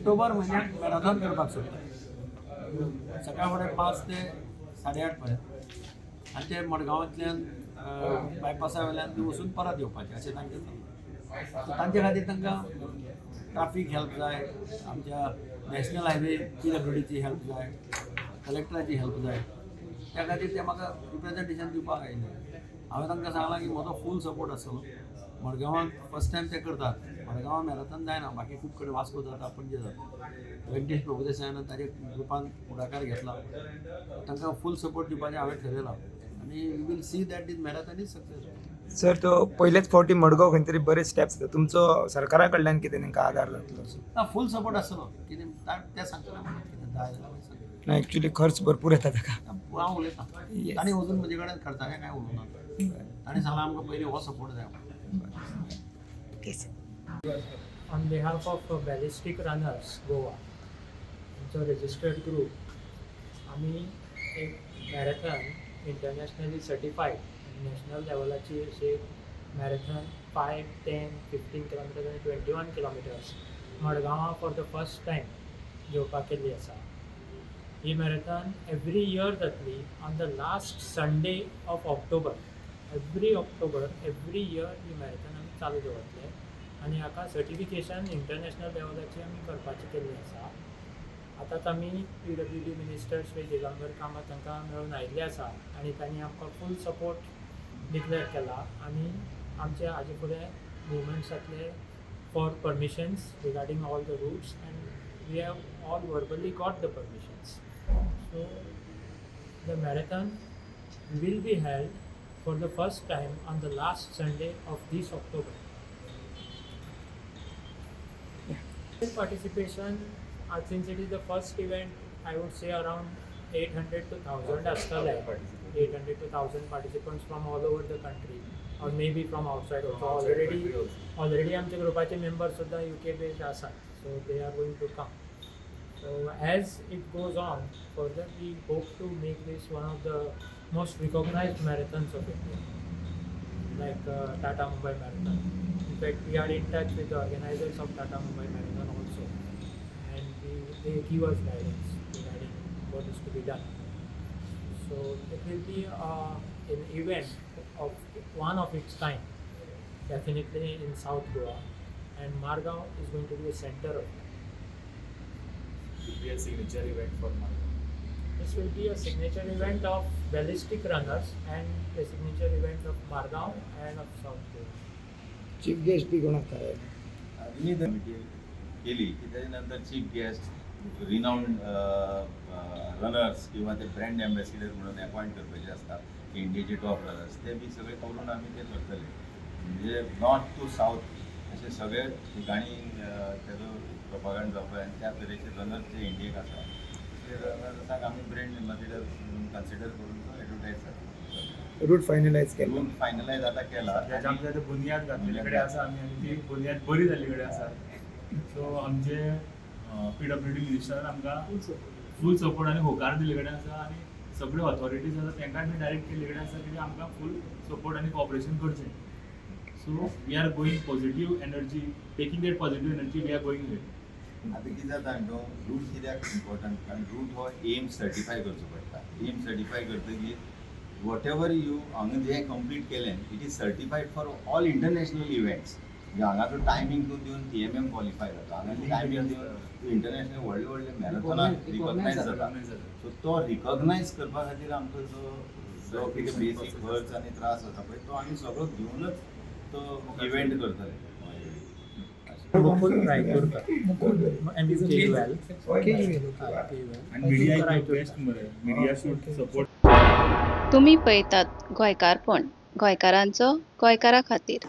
ऑक्टोबर म्हयन्याक मॅरेथॉन करपाक सोदता, सकाळ फुडें 5 ते 8:30 पर्यंत आनी ते मडगांवांतल्यान बायपासा वयल्यान ते वचून परत येवपाचें अशें तांचें चल्लां. सो तांचे खातीर तांकां ट्राफीक हेल्प जाय, आमच्या नॅशनल हायवे पीडब्ल्यूडीची हेल्प जाय, कलेक्टराची हेल्प जाय. त्या खातीर ते म्हाका रिप्रेझेंटेशन दिवपाक आयिल्ले. हांवें तांकां सांगलां की म्हजो फूल सपोर्ट आसतलो. मडगांवांत फर्स्ट टायम ते करतात. मडगांवां मॅरेथॉन जायना, बाकी खूब कडेन वास्को जाता, पणजे जाता. व्यंकटेश प्रभुदेसायान ताजे ग्रुपान फुडाकार घेतला. तांकां फूल सपोर्ट दिवपाचें हांवें ठरयलां आनी we will see that this marathon is successful. Sir, तो पयलेच फावटी मडगांव खंय तरी बरे स्टेप्स घेता. तुमचो सरकारा कडल्यान कितें तांकां आदार जातलो असो? ना, फूल सपोर्ट आसतलो. कितें तें सांगतलें म्हाका, कितें जाय जाल्यार मागीर सांगता. ना, एक्चुली खर्च भरपूर येता ताका. हांव उलयतां. तांणी अजून म्हजे कडेन खर्चाचें कांय उलोवना. तांणी सांगलां, आमकां पयलीं हो सपोर्ट जाय. Okay sir. On behalf of Ballistic Runners Goa, आमचो रजिस्टर्ड ग्रूप, आमी एक मॅरेथॉन, इंटरनॅशनली सर्टिफायड, नॅशनल लेवलाची अशी मॅरेथॉन, 5, 10, 15 किलोमिटर्स आनी 21 किलोमिटर्स मडगांवां फॉर the first time घेवपाक केल्ली आसा. ही मॅरेथॉन एवरी इयर जातली on the last Sunday of October. Every October, every year he marathon आमी चालू दवरतले आनी हाका सर्टिफिकेशन इंटरनॅशनल लेवलाची आमी करपाची केल्ली आसा. आतांच आमी पीडब्ल्यूडी मिनिस्टर श्री दिगंबर कामत हांकां मेळून आयिल्ले आसा आनी तांणी आमकां फूल सपोर्ट डिक्लेअर केला आनी आमचे हाजे फुडें मुवमेंट्स जातले for permissions regarding all the routes, and we have all verbally got the permissions. So the marathon will be held for the first time on the last Sunday of this October. Participation, since it is the first event, I would say around 800 to 1000 आसतले, 800 to 1000 participants from all over the country or maybe from outside also. Already आमच्या ग्रुपाचे members सुद्दां UK based आसात, so they are going to come. So as it goes on further, we hope to make this one of the most recognized marathons of India, like Tata Mumbai Marathon. In fact, we are in touch with the organizers of Tata Mumbai Marathon also, and they give us guidance regarding what is to be done. So it will be an event of one of its kind, definitely in South Goa, and Margao is going to be the center of it. Will be a signature event for Margao. This will be a signature event of Ballistic Runners and a signature event of Margao and of South Goa. Chief guest बी कोण आसता? Committee केली की त्याच्यानंतर chief guest, renowned runners किंवा ते brand ambassador म्हणून appoint करपाचे आसता, इंडियेचे टॉप रनर्स, ते बी सगळे करून आमी ते करतले. म्हणजे नॉर्थ टू साऊथ असे सगळे ठिकाणी तेजो प्रोपागंड जावपाक जाय आनी त्या तरेचे रनर्स जे इंडियेक आसा, तसले रनर्सांक आमी ब्रँड एम्बॅसिडर म्हणून कन्सिडर करून तो एडवर्टायज जाता. रूट फायनलायज केलो? रूट फायनलायज आतां केला. त्याच्या आमच्या आतां बुनियाद घातलेले कडेन आसा आमी आनी ती बुनियाद बरी जाल्ली कडेन आसा. सो आमचे पीडब्ल्यूडी मिनिस्टर आमकां फूल सपोर्ट आनी होकार दिल्ले कडेन आसा आनी सगळे ऑथॉरिटीज आसा तांकां बी डायरेक्ट केल्ले कडेन आसा की आमकां फूल सपोर्ट आनी कॉपरेशन करचें. So we are going positive energy, taking that positive energy, we are going ahead. आतां कितें जाता न्हू, रूट कित्याक इम्पॉर्टंट? कारण रूट हो एम सर्टिफाय करचो पडटा. एम सर्टिफाय करतकीर what ever you हांगा जें कंप्लीट केलें, it is certified for all international events. म्हणजे हांगा तूं टायमींग तूं दिवन टीएमएम क्वॉलिफाय जाता, हांगा टायमींग दिवन तूं इंटरनॅशनल व्हडले व्हडले मॅरेथॉनाक रिकॉग्नायज जाता. सो तो रिकॉग्नायज करपा खातीर आमकां जो जो कितें बेसीक खर्च आनी त्रास जाता पळय, तो आमी सगळो घेवनच तो इव्हेंट करतले अशें. Mukul Raiturkar. M U K U L. KUL. KUL. आनी मिडिया रायतूरकर. बेस्ट मरे, मिडिया should support. तुमी पळयतात गोंयकारपण, गोंयकारांचो गोंयकारा खातीर.